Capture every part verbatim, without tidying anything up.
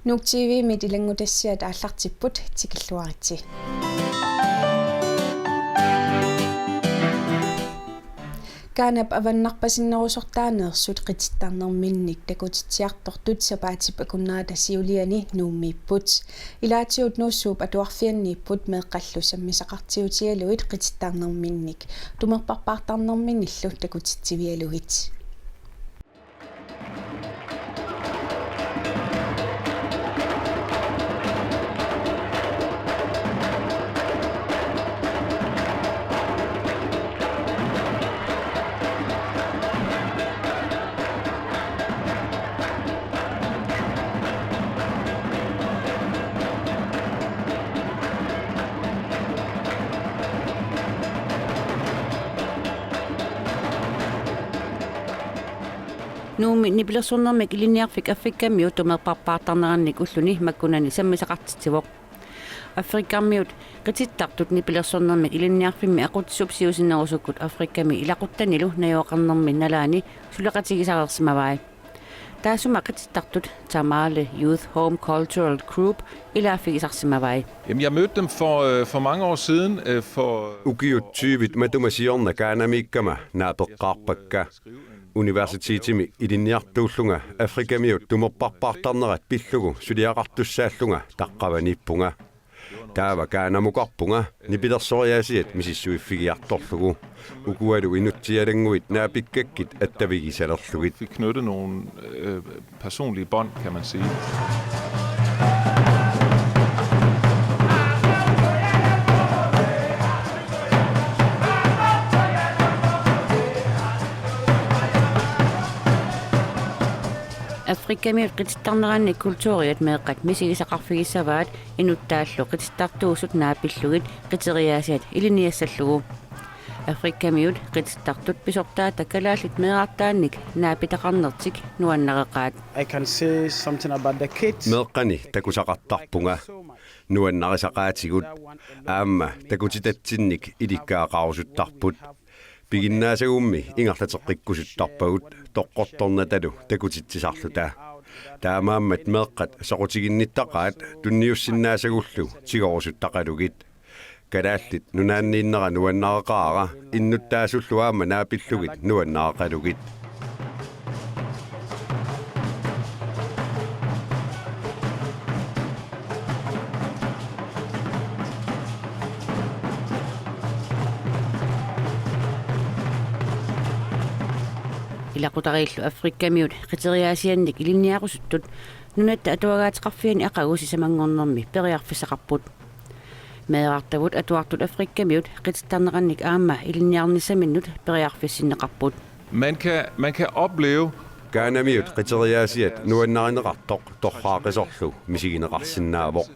Nuuk T V-mit ilanngutassiat aallartipput, tikilluaritsi. Ghanap avannarpasinnerusortaaneersut qitittarnerminnik takutitsiartortut sapaatip akunnerata siuliani Nuummiipput. Ilaatigut Nuussuup Atuarfianniipput meeqqallu sammisaqartiutigalugit qitittarnerminnik tumerparpaartarnerminnillu takutitsivigalugit. Nuummi nipilersornermik ilinniarfik Afrikamiut tumerparpaartarnerannik ulluni makkunani sammisaqartitsivoq. Afrikamiut qitittartut nipilersornermik ilinniarfimmi aqutsisup siusinnerusukkut Afrikami ilaquttanilu najugaqarnermi nalaani suleqatigisareersimavai. Taassuma qitittartut Tamale Youth Home Cultural Group ilaaffigisarsimavai. Jamen, jeg mødte dem for, øh, for mange år siden, øh, for Ukiut tyvit matuma siorna Ghanamiikkama naapeqqaarpakka. Universitetimi ilinniartuullunga Afrikamiut tumerparpaartarnerat pillugu suliaqartussaallunga taqqavaniippunga. Taava Ghanamukarpunga nipilersoriaasiat misissuiffigiartorlugu. Ukualu inutsialannguit naapikkakkit attavigisalerlugit. Fik knyttet nogle, øh, personlige bånd, kan man sige. Afrikamiut qitittarneranni kulturiat meeqqat misigisaqarfigissavaat inuttaallu qitittartuusut naapillugit qiteriaasiat ilinniassallugu. Afrikamiut qitittartut pisortaata kalaallit meerartaannik naapitaqarnertik nuannareqaat. I can say something about the kids. Meeqqani takusaqartarpunga. Nuannarisaqaatigut. Aamma takutitatsinnik ilikkagaqarusuttarput. Piginnaasagummi ingerlateqqikkusuttarpagut toqqortornatalu takutitsisarluta. Taamaammat meeqqat soqutiginnittaqaat tunniussinnaasagullu tigorusuttaqalugit. Kalaallit Nunaanniinnera nuannareqaara innuttaasullu aamma naapillugit nuannareqalugit. Ilaqutariillu Afrikamiut qiteriaasiannik ilinniarusuttut Nunatta Atuagaateqarfiani aqagu sisamanngornermi periarfissaqarput. Meerartavut atuartut Afrikamiut qitittarnerannik aamma ilinniarnissaminnut periarfissinneqarput. Man kan, man kan opleve Ghanamiut qiteriaasiat nuannarineqartoq torraaqisorlu misigineqarsinnaavoq.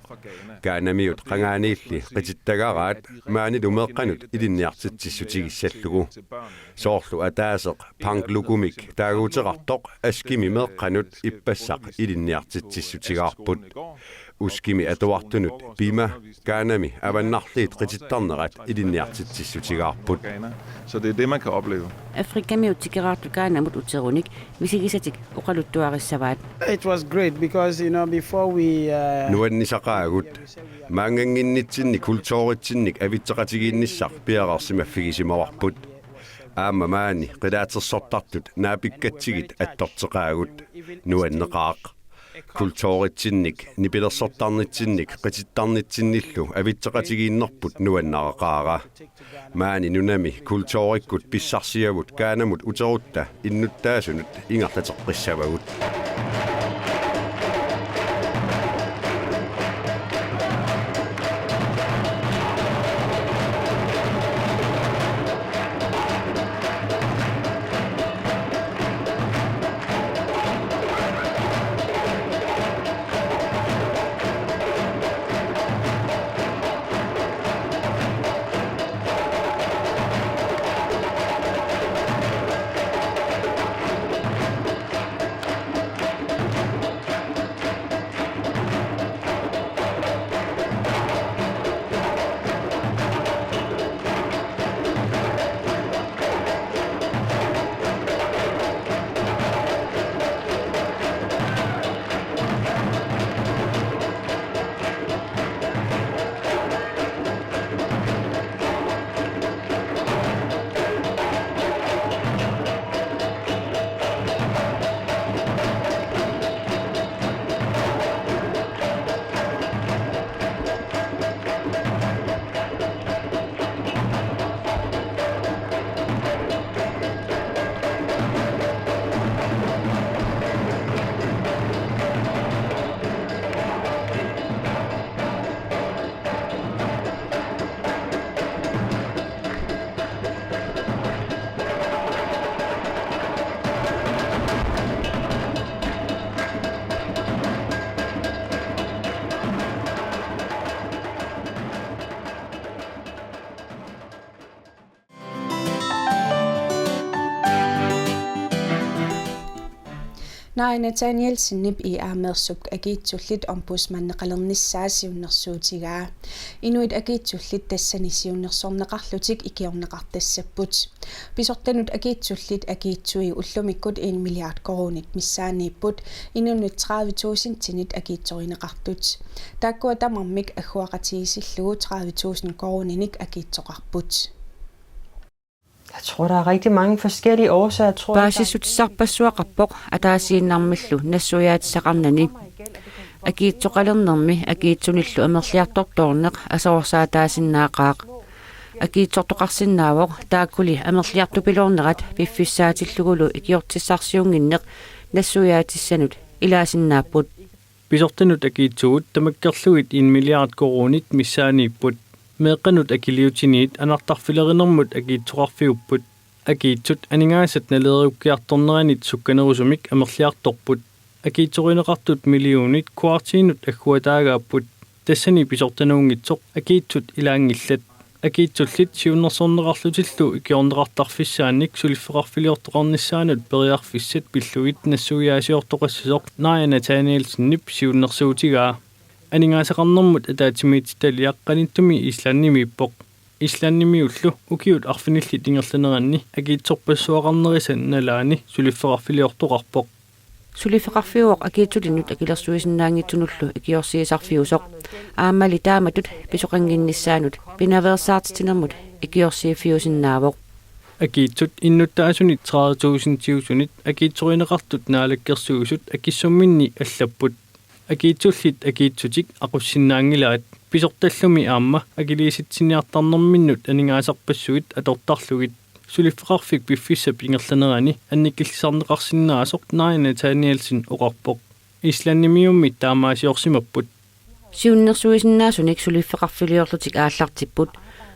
Ghanamiut qangaaniilli qitittagaraat maanilu meeqqanut ilinniartitsissutigissallugu. Soorlu ataaseq Panglukumik taaguuteqartoq Askimi meeqqanut ippassaq ilinniartitsissutigaarput. Uskimi atuartunut Pima Ghanami avannarliit qitittarnerat ilinniartitsissutigaarput. Så det er det, man kan opleve. Afrikamiut tikeraartut Ghanamut uterunik misigisatik oqaluttuarissavaat. It was great because, you know, before we, uh, Nuannisaqaagut. Maannganginnitsinni kulturitsinnik avitseqatigiinnissaq piareersimaffigisimavarput. Aamma maani qilaatersortartut naapikkatsigit attorteqaagut. Nuanneqaaq. Kulturitsinnik, nipilersortarnitsinnik, qitittarnitsinnillu avitseqatigiinnerput nuannareqaara. Maani nunami kulturikkut pissarsiavut Ghanamut uterutta innuttaasunut ingerlateqqissavagut. Naaja Nathanielsenip I A-meersup akiitsullit ombudsmandeqalernissaa siunnersuutigaa. Inuit akiitsullit tassani siunnersorneqarlutik ikiorneqartassapput. Pisortanut akiitsullit akiitsui ullumikkut en milliard koruunit missaaniipput, inunnit tredive tusindinit akiitsorineqartut. Taakkua tamarmik agguaqatigiissillugu tredive tusind koruuninik akiitsoqarput. Jeg tror, der er rigtig mange forskellige årsager, tror jeg. Paasissutissarpassuaqarpoq ataasiinnarmillu nassuiaatissaqarnani. Akiitsoqalernermi akiitsunillu amerliartortoorneq aserorsaataasinnaaqaaq. Akiitsortoqarsinnaavoq taakkuli amerliartupiloornerat piffissaatillugulu ikiortissarsiunnginneq nassuiaatissanut ilaasinnaapput. Pisortanut akiitsugut tamakkerlugit en milliard koruunit missaaniipput. Meeqqanut akiliutiniit anartarfilerinermut akiitsoqarfiupput. Akiitsut aningaasat naleeriukkiartorneranit sukkanerusumik amerliartorput. Akiitsorineqartut millionit kuartiinut agguataagaapput. Tassani pisortanuunngitsoq akiitsut ilaanngillat. Akiitsullit siunnersorneqarlutillu ikiorneqartarfissaannik suliffeqarfiliortoqarnissaanut periarfissat pillugit nassuiaasiortoqassasoq Naaja Nathanielsenip siunnersuutigaa. Aningaasaqarnermut ataatsimiititaliaq qanittumi Islandimiippoq. Islandimiullu ukiut arfinillit ingerlaneranni akiitsorpassuaqarnerisa nalaani suliffeqarfiliortoqarpoq. Suliffeqarfiuvoq akiitsulinnut akilersuisinnaanngitsunullu ikiorsiisarfiusoq. Aammali taamatut pisoqannginnissaanut pinaveersaartitsinermut ikiorsiiffiusinnaavoq. Akiitsut innuttaasunit tredive tusindiusunit akiitsorineqartut Naalakkersuisut akissumminni allapput. Akiitsullit akiitsutik aqussinnaanngilaat, pisortallumi aamma akiliisitsiniartarnerminnut aningaasarpassuit atortarlugit. Suliffeqarfik piffissap ingerlanerani annikillisarneqarsinnaasoq Naaja Nathanielsen oqarpoq. Islandimiummi taamaasiorsimapput. Siunnersuisinnaasunik suliffeqarfiliorlutik aallartipput.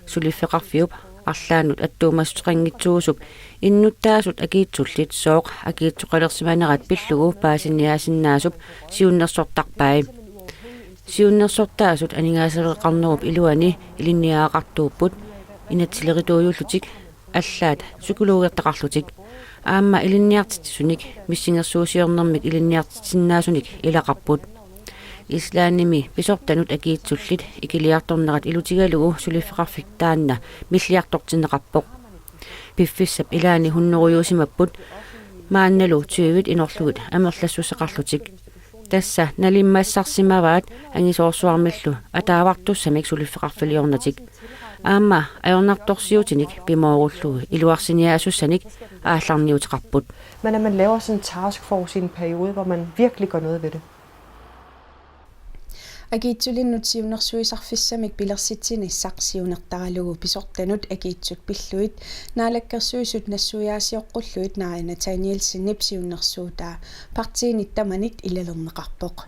Suliffeqarfiup arlaannut attuumassuteqanngitsuusup innuttaasut akiitsullit sooq akiitsoqalersimanerat pillugu paasiniaasinnaasup siunnersortarpai. Siunnersortaasut aningaasaleqarnerup iluani ilinniagaqartuupput, inatsisilerituujuullutik allaat psykologertaqarlutik. Aamma ilinniartitsisunik missingersuusiornermik ilinniartitsisinnaasunik ilaqarput. Islandimi pisortanut akiitsullit ikiliartornerat ilutigalugu suliffeqarfik taanna milliartortinneqarpoq. Piffissap ilaani hunnorujuusimapput, maannalu tyvit inorlugit amerlassuseqarlutik. Tassa nalimmassarsimavaat angisoorsuarmillu ataavartussamik suliffeqarfiliornatik. Aamma ajornartorsiutinik pimoorullugu iluarsiniaasussanik aallarniuteqarput. Men at man laver sådan en taskforce i en periode, hvor man virkelig gør noget ved det. Akiitsulinnut siunnersuisarfissamik pilersitsinissaq siunertaralugu pisortanut akiitsut pillugit Naalakkersuisut nassuiaasioqqullugit Naaja Nathanielsenip siunnersuutaa partiinit tamanit ilalerneqarpoq.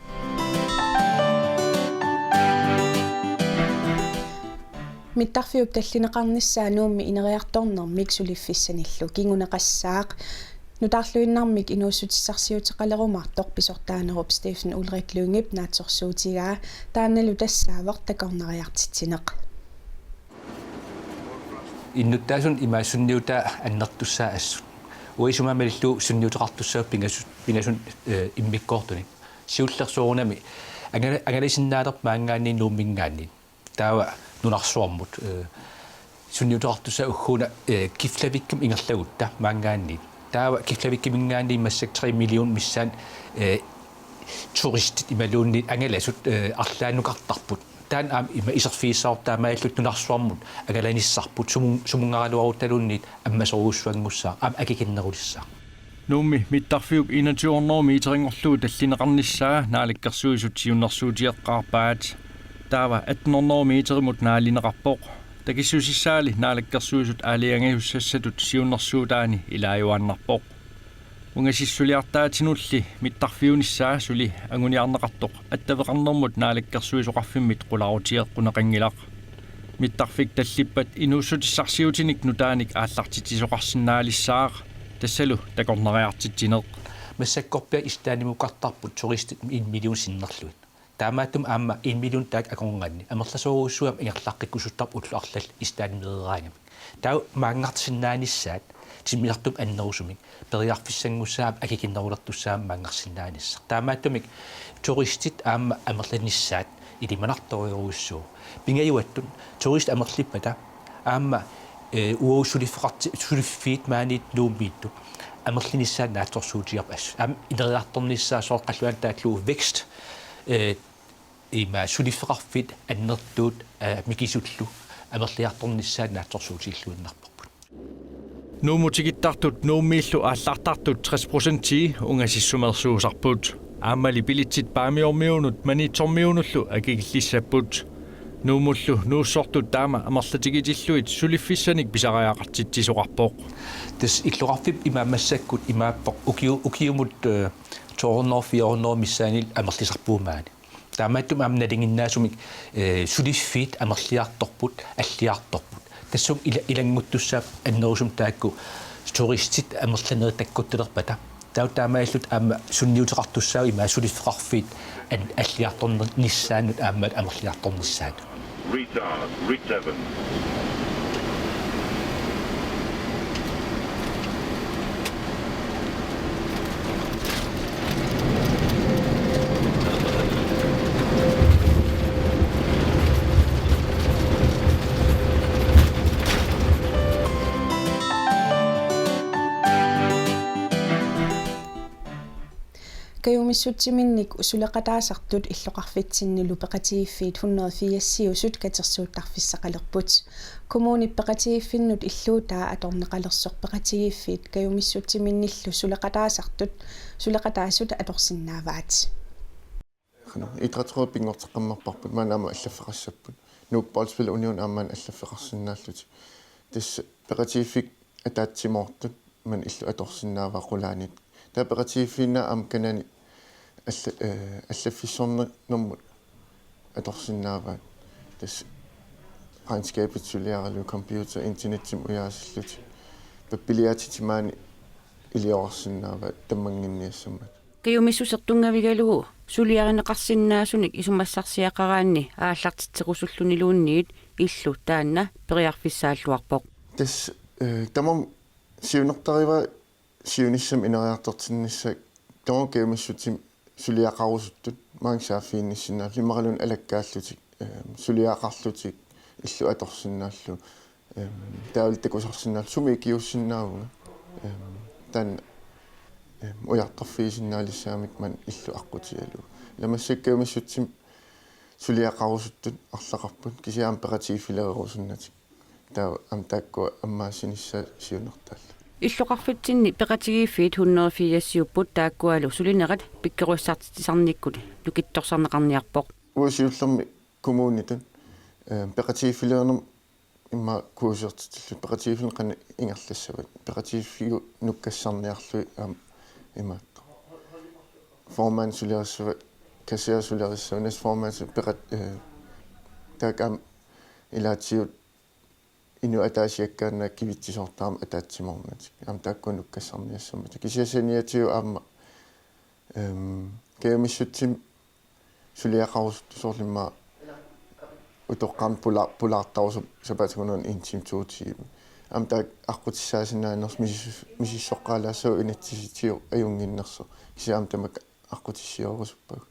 Mittarfiup tallineqarnissaa Nuummi ineriartornermik suliffissanillu kinguneqassaaq. Nutaarluinnarmik inuussutissarsiuteqalerumaartoq pisortaanerup Steffen Ulrik Lyngep naatsorsuutigaa, taannalu tassaavoq takornariartitsineq. Innuttaasunut imaassuttunut annertussaasut. Uisumamillu sunniuteqartussaapput pingasut, pingasut, eh, immikkoortunik. Siulleq soorunami angala-, angalasinnaalerpoq maanngaanniit Nuumminngaanniit. Taava nunarsuarmut, eh, sunniuteqartussaavoq ugguuna, eh, Keflavikimi ingerlagutta maanngaanniit. Taava Keflavikiminngaanniit massakkut tre million missaani, eh, turistit imaluunniit angalasut, eh, arlaannukartarput. Taanna aamma ima iserfigissavarput taamaalillutik nunarsuarmut angalanissarput sumun-, sumunngaaraluaruttaluunniit ammasorujussuanngussaaq aamma akikinnerulissaaq. Nuummi mittarfiup enogtyve hundrede meterinngorlugu tallineqarnissaa Naalakkersuisut siunnersuuteqqaarpaat. Taava atten hundrede meterimut naalineqarpoq. Takissusissaali Naalakkersuisut aalajangiussassatut siunnersuutaani ilaajuaannarpoq. Ungasissuliartaatinulli mittarfiunissaa suli anguniarneqartoq attaveqarnermut Naalakkersuisoqarfimmit qularutigeqquneqanngilaq. Mittarfik tallippat inuussutissarsiutinik nutaanik aallartitsisoqarsinnaalissaaq, tassalu takornariartitsineq. Massakkorpiaq Islandimukartarput turistit en million sinnerlugit. Taamaattumik aamma en million taakku akornanni amerlasoorujussuarmik ingerlaqqikkusuttarput ullut arlallit Islandimeeraangamik. Taava maanngartisinnaanissaat Timmisartup annerusumik periarfissanngussaap akikinnerulertussaammat maanngarsinnaanissaq. Taamaattumik turistit aamma amerlanissaat ilimanartorujussuuvoq. Pingajuattut turistit amerlippata aamma, eh, uagut suliffeqarti-, suliffiit maaniittut Nuummiittut amerlinissaat naatsorsuutigaarput assut. Aamma ineriartornissaat soorlu qallunaatut taallugu Vækst, eh, ima suliffeqarfiit annertuut, eh, mikisullu amerliartornissaat naatsorsuutigilluinnarparput. Nuummut tikittartut Nuummiillu aallartartut tres procentii ungasissumersuusarput. Aammali billetsit Paamiormiunut Maniitsormiunullu akikillissapput. Nuummullu nuussortut taama amerlatigitillugit suliffissanik pisariaqartitsisoqarpoq. Tassa illoqarfiup imaammat massakkut imaappoq ukiu-, ukiumut, eh, to hundrede, fire hundrede missaanni amerlisarpugut maani. Taamaattumik aamma nalinginnaasumik, eh, suliffiit amerliartorput, alliartorput. Tassunga ila-, ilannguttussaapput annerusumik taakku turistit amerlanerit takkuttalerpata. Taava taamaalillutik aamma sunniuteqartussaapput ima suliffeqarfiit an-, alliartornissaannut aamma amerliartornissaannut. Retard, Route seven. Kajumissutsiminnik suleqataasartut illoqarfitsinnilu peqatigiiffiit hundrede firsiusut katersuuttarfissaqalerput. Kommunip peqatigiiffinnut illuutaa atorneqalersoq peqatigiiffiit kajumissutiminnillu suleqataasartut, suleqataasut atorsinnaavaat. Qanoq, idrætsrådet pinngorteqqammerparput, maanna aamma allaffeqassapput. Nuuk Boldspil Union aamma allaffeqarsinnaallutik. Tassa peqatigiiffik ataatsimoortut maanna illut atorsinnaavaat qulaaniit. Taava peqatigiiffiinnaat aamma kanani alla-, eh, allaffissornermut atorsinnaavaat. Tassa regnskabit suliaralugu computer internetsimut ujaasillutik. Pappiliaatitit maani iliorarsinnaavaat tammannginniassammata. Kajumissuseq tunngavigalugu suliarineqarsinnaasunik isumassarsiaqaraanni aallartitserusulluniluunniit illu taanna periarfissaalluarpoq. Tassa, eh, tamarmik siunertarivaat siunissami ineriartortinnissaat tamarmik kajumissutsimik suliaqarusuttut maani saaffiginnissinnaallutik imaluunniit alakkaallutik, eh, suliaqarlutik illut atorsinnaallugu. Ehm, taavalu takusarsinnaallugu sumi ikiuussinnaavunga. Ehm, taanna, ehm, ujartorfigisinnaalissagamikku maani illut aqqutigalugu. Ila massakkut kajumissutsimik suliaqarusuttut arlaqarput kisianni aamma peqatigiiffilererusunnatik. Taava aamma taakkua ammaassinissaat siunertaallutik. Illoqarfitsinni peqatigiiffiit hundrede firsiupput taakkualu sulinerat pikkorissartitsisarnikkut nukittorsarneqarniarpoq. Uagut siullermik kommunitut, ehm, peqatigiiffilerinermut immaqa kursusertitsillutik peqatigiiffinnut qanoq ingerlassavat. Peqatigiiffigut nukkassarniarlugit aamma imaattoq. Formand sulerissava, kasserer sulerissava, næstformand su-, peqat-, eh, taakku aamma ilaatigut inuit ataasiakkaat naak kivitsisoortarmata ataatsimoornatik. Aamma taakkua nukkassarniassammata. Kisianni saniatigut aamma, ehm, kajumissutsimik suliaqarusuttut soorlu immaqa utoqqarnut pula-, pulaartarusupput sapaatip akunnera en time, to timer. Aamma taakku aqqutissaasinnaannersut misis-, misissoqqaalaassavagut inatsisitigut ajunnginnersoq. Kisianni aamma tamakku aqqutissiorusuppagut.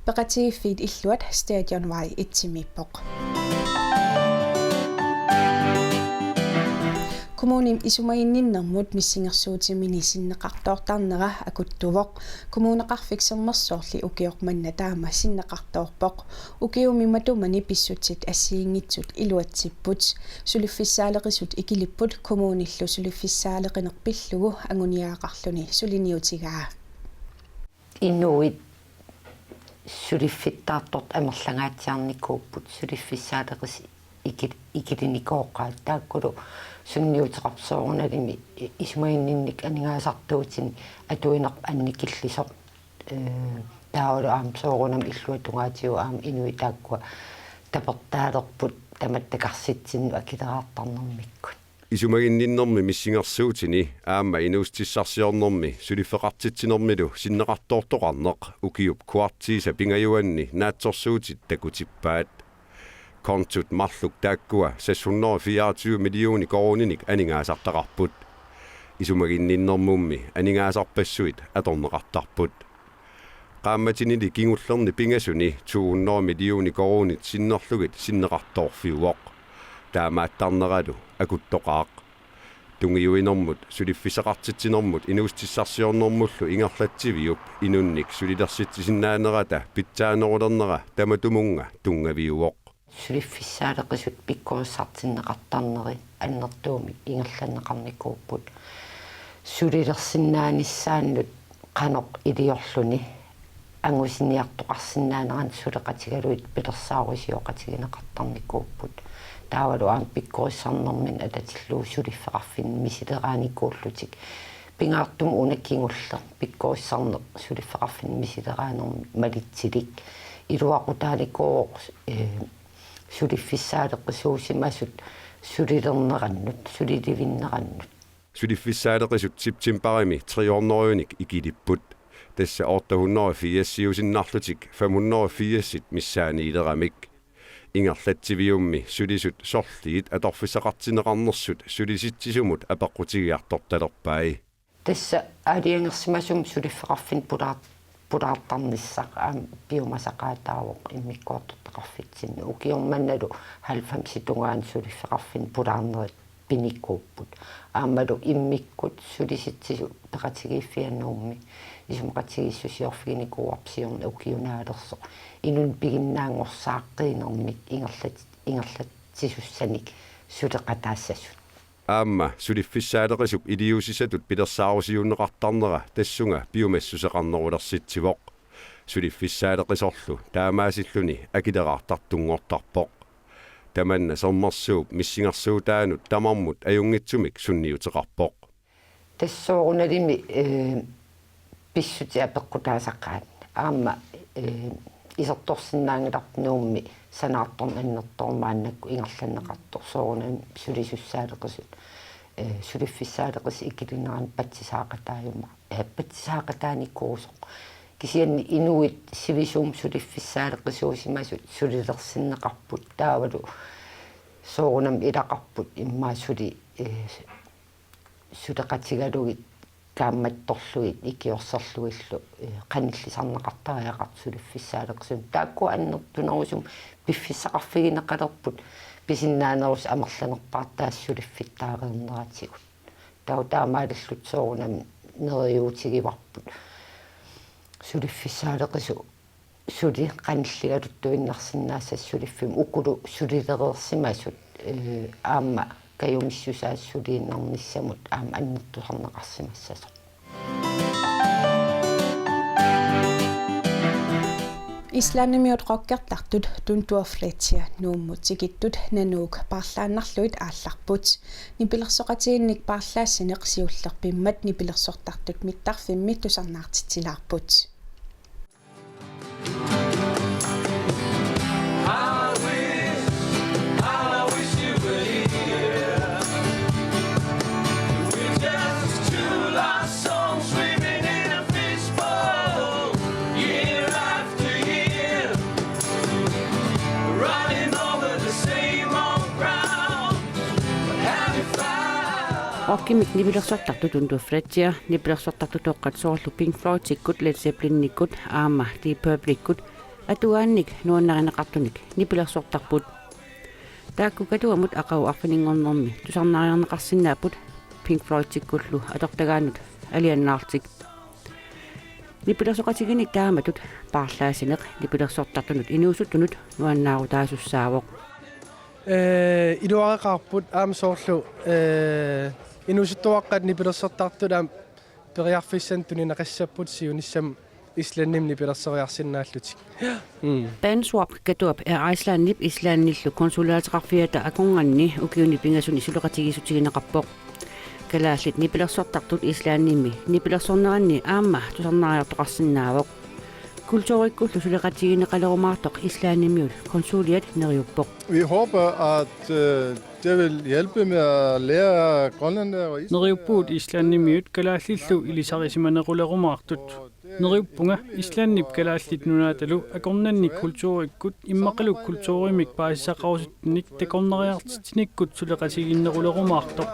Peqatigiiffiit illuat Stadionvej et-imiippoq. Kommunip isumaginninnermut missingersuutimini sinneqartoortarnera akuttuvoq. Kommuneqarfik Sermersoorli ukioq manna taama sinneqartoorpoq. Ukiumi matumani pissutsit assigiinngitsut iluatsipput. Suliffissaaleqisut ikilipput kommunillu suliffissaaleqineq pillugu anguniagaqarluni suliniutigaa. Inuit suliffittaartortut amerlangaatsiarnikuupput, suliffissaaleqisut iki-, ikilinikooqaat, taakkulu sunniuteqarpoq soorunalimi isumaginninnik aningaasartuutinik atuinerput annikillisoq. Ee, taavalu aamma soorunami illuatungaatigut aamma inuit taakkua tapertaalerput tamatta takarsitsinnut akileraartarnermikkut. Isumaginninnermi missingersuutini aamma inuussutissarsiornermi suliffeqartitsinermilu sinneqartoortoqarneq ukiup kuartiisa pingajuanni naatsorsuutit takutippaat. Kontut marluk taakkua seks hundrede og fireogtyve millioner koruuninik aningaasartaqarput. Isumaginninnermummi aningaasarpassuit atorneqartarput. Qaammatinili kingullerni pingasuni to hundrede millioner koruunit sinnerlugit sinneqartoorfiuvoq. Taamaattarneralu akuttoqaaq. Tungiuinermut suliffissaqartitsinermut inuussutissarsiornermullu ingerlatsiviup inunnik sulilersitsisinnaanerata pitsaanerulernera tamatumunnga tunngaviuvoq. Suliffissaaleqisut pikkorissartinneqartarneri annertuumik ingerlanneqarnikuupput. Sulilersinnaanissaannut qanoq iliorluni angusiniartoqarsinnaaneranut suleqatigalugit pilersaarusioqatigineqartarnikuupput. Taavalu aamma pikkorissarnermini atatillugu suliffeqarfinni misileraanikuullutik. Pingaartumik una kingulleq pikkorissarneq suliffeqarfinni misileraanermi malitsilik. Iluaqutaanikuuvoq, eh, suliffissaaleqisuusimasut sulilernerannut, sulilivinnerannut. Suliffissaaleqisut septembarimi tre hundrede ikilipput. Tassa otte hundrede og firsiusinnarlutik fem hundrede og firsit missaaniileramik. Ingerlatsiviummi sulisut sorliit atorfissaqartinneqarnersut sulisitsisumut apeqqutigiartortalerpai. Tassa aalajangersimasumik suliffeqarfinni pulaar-, pulaartarnissaq aamma piumasaqaataavoq immikkoortortaqarfitsinni. Ukioq mannalu halvfemsit tungaanut suliffeqarfinni pulaarnerit pinikuupput. Aammalu immikkut sulisitsisut peqatigiiffiat Nuummi isumaqatigiissusiorfiginikuuarput siorna ukioq naalersoq. Inunnik piginnaanngorsaaqqinnermik ingerlat-, ingerlatsisussanik suleqataassasut. Aamma suliffissaaleqisup iliuusisatut pilersaarusiunneqartarnera tassunga piumassuseqarnerulersitsivoq. Suliffissaaleqisorlu taamaasilluni akileraartartunngortarpoq. Tamanna Sermersuup missingersuutaanut tamarmut ajunngitsumik sunniuteqarpoq. Tassa soorunalimi, eh, pissutsit apeqqutaasaqaat. Aamma, eh, isertorsinnaanngilarput Nuummi sanaartorneq annertooq maannakkut ingerlanneqartoq soorunami sulisussaaleqisut, eh, suliffissaaleqisut ikilinerani patsisaaqataajuma-, eh, patsisaaqataanikuusoq. Kisianni inuit sivisuumik suliffissaaleqisuusimasut sulilersinneqarput taavalu soorunami ilaqarput immaqa suli, eh, suleqatigalugit kaammattorlugit ikiorserlugillu, eh, qanillisarneqartariaqartut suliffissaaleqisunut. Taakku annertunerusumik piffissaqarfigineqalerput pisinnaanerusut amerlanerpaartaasa suliffittaareerneratigut. Taava taamaalillutik soorunami neriuutigivarput suliffissaaleqisut suli qanilligaluttuinnarsinnaassasut suliffimmi ukulu sulilereersimasut, eh, aamma kajumissusaasut suliinnarnissamut aamma annertusarneqarsimassasoq. Islandimiut rockertartut Tundur Fletcher Nuummut tikittut Nanook paarlaannarlugit aallarput. Nipilersoqatigiinnik paarlaassineq siullerpimmat nipilersortartut mittarfimmi tusarnaartitsilaarput. Rockimik nipilersortartut Tundur Fletcher, nipilersortartut toqqat soorlu Pink Floydikkut, Led Zeppelinikkut aamma Deep Purpleikkut atuaannik nuannarineqartunik nipilersortarput. Taakku Katuamut aqagu arfininngornermi tusarnaariarneqarsinnaapput Pink Floydikkullu atortagaannut alianaarlutik. Nipilersoqatigiinnik taamatut paarlaassineq nipilersortartunut inuusuttunut nuannaarutaasussaavoq. Eh, iluareqaarput aamma soorlu, eh, inuusuttuaqqat nipilersortartut aamma periarfissanik tunineqassapput siunissami Islandimi nipilersoriarsinnaallutik. Mm. Bandswap Katuap Air Icelandip Islandillu konsulaateqarfiata akornanni ukiuni pingasuni suleqatigiissutigineqarpoq. Kalaallit nipilersortartut Islandimi nipilersorneranni aamma tusarnaariartoqarsinnaavoq. Kulturikkullu suleqatigineqalerumaartoq Islandimiut konsuliat neriuppoq. Vi håber, at, øh, det vil hjælpe med at lære Grønland og Island. Neriuppugut Islandimiut kalaallillu ilisarisimanerulerumaartut. Neriuppunga Islandip Kalaallit Nunaatalu akornanni kulturikkut immaqalu kulturimik paasisaqarusuttunik takornariartitsinikkut suleqatigiinnerulerumaartoq.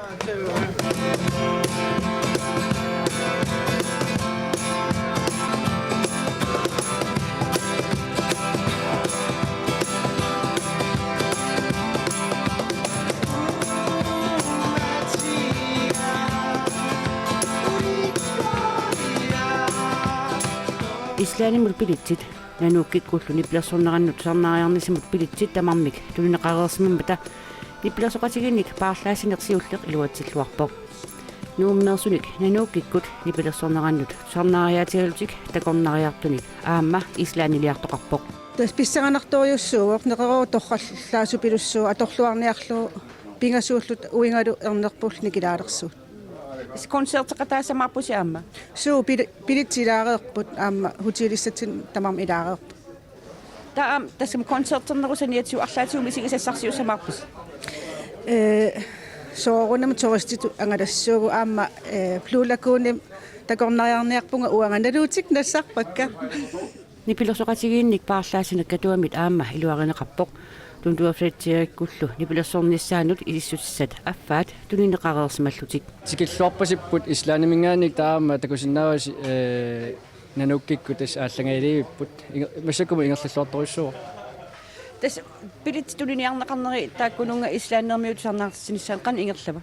Islandimut billetsit Nanukkikkullu nipilersornerannut tusarnaariarnissamut billetsit tamarmik tunineqareersimammata nipilersoqatigiinnik paarlaassineq siulleq iluatsilluarpoq. Nuummeersunik Nanukkikkut nipilersornerannut tusarnaariaatigalutik takornariartunik aamma Islandiliartoqarpoq. Tassa pissanganartorujussuuvoq, neqerooq torrallaasupilussuuvoq, atorluarniarlugu pingasuulluta uingalu ernerpullu nikilaalersugut. Koncerteqataassamaarpusi aamma? Suu, pil-, billetsit ilaareerput aamma hotelissatsinnut tamarmik ilaareerput. Taava aamma tassami koncerternerup saniatigut arlaatigut misigisassarsiussamaarpusi? Ee, soorunami turistitut angalassuugut aamma, ee, Blue Lagoonimi takornariarniarpunga uanga, naluutikka nassarpakka. Nipilersoqatigiinnik paarlaassineq Katuamit aamma iluarineqarpoq. Tuntuaffallattiarikkullu nipilersornissaannut ilissutissat affaat tunineqareersimallutik. Tikilluarpasipput Islandiminngaanniit, taava aamma takusinnaavasi, ee, Nanukkikkut tassa aallangaavipput. Inge-, massakkumut ingerlalluartorujussuuvoq. Tassa billetsit tuniniarneqarneri taakkununnga Islandimiut tusarnaartitsinissaanut qanoq ingerlava?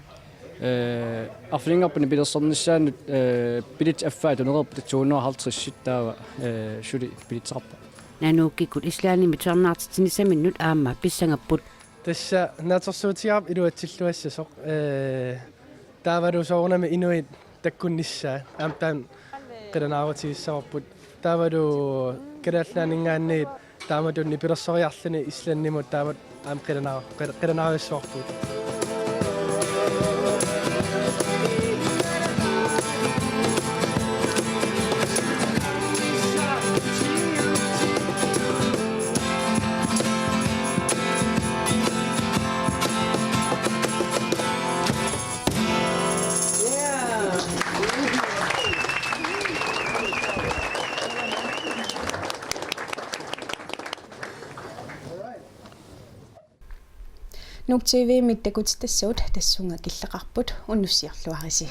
Ee, arfininngorpat nipilersornissaannut, ee, billetsit affaat tunereerput to hundrede og halvtreds, taava, ee, suli billetseqarpoq. Nanukkikkut Islandimit tusarnaartitsinissaminnut aamma pissangapput. Tassa naatsorsuutigaarput iluatsilluassasoq. Ee, taavalu soorunami inuit takkunnissaat aamma taanna qilanaarutigissavarput. Taavalu Kalaallit Nunaanninngaanniit taamatut nipilersoriarluni Islandimut taamatut aamma qilanaa-, qil-, qilanaarujussuarput. Nuuk T V-mit takutitassavut tassunga killeqarput, unnussiorluarisi.